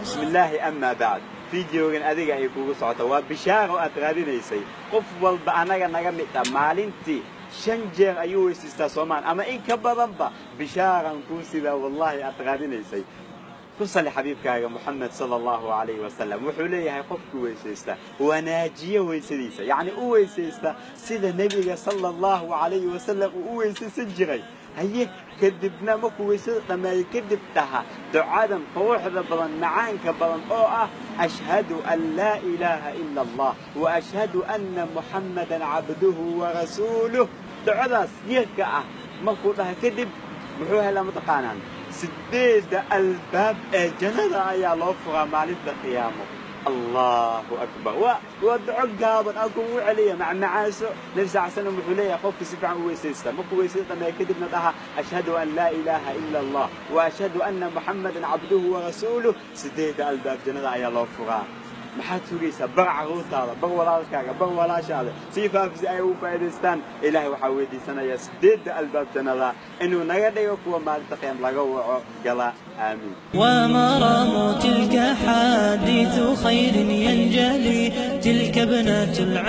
Bismillaahi, amaa bacd, fideogan adiga ay kugu socota waa bishaaro aad raadinaysay. Qof walba annaga naga mid ah maalintii 5 jeer ayuu weysiistaa, soomaan ama in ka badanba. Bishaaran kuu sidaa, wallaahi, aad raadinaysay. Ku sali xabiibkaaga Moxamed sala Allahu calayhi wasalam. Wuxuu leeyahay: qofku weysaysta, wanaajiya weysadiisa, yacni u weysaysta sida nebiga sala Allahu calayhi wasalam uu u weysaysan jiray, haye, kadibna markuu weysada dhammeeyo kadib dhaha ducadan quruxda badan, macaanka badan oo ah: "Ashhadu an laa ilaaha ila Allah wa ashhadu anna Muxammadan cabduhu wa rasuuluh." Ducadaas yarka ah markuu dhaha kadib, muxuu helaa, mataqaanaan? Sideedda albaab ee jannada ayaa loo furaa maalinta qiyaamo. Allahu akbar! Waa duco gaaban. Aan kugu celiya, macmacaaso. Nabi sal slam wuxuu leeyahay: qofka si fiican u weysaysta, markuu weysada dhameeya kadibna dhaha "Ashhadu an laa ilaaha ila Allah wa ashhadu anna Muxammadan cabduhu wa rasuuluh", sideedda albaab jannada ayaa loo furaa. Maxaad sugaysaa? Bar carruurtaada, bar walaalkaaga, bar walaashaada, sii faafisi ay ugu faa'iidaystaan. Ilaahay waxaa weydiisanayaa sideedda albaab jannada inuu naga dhigo kuwa maalinta qiyaam laga waco gala. Aamiin. ومرام تلك حادث خير ينجلي، تلك ابنة الع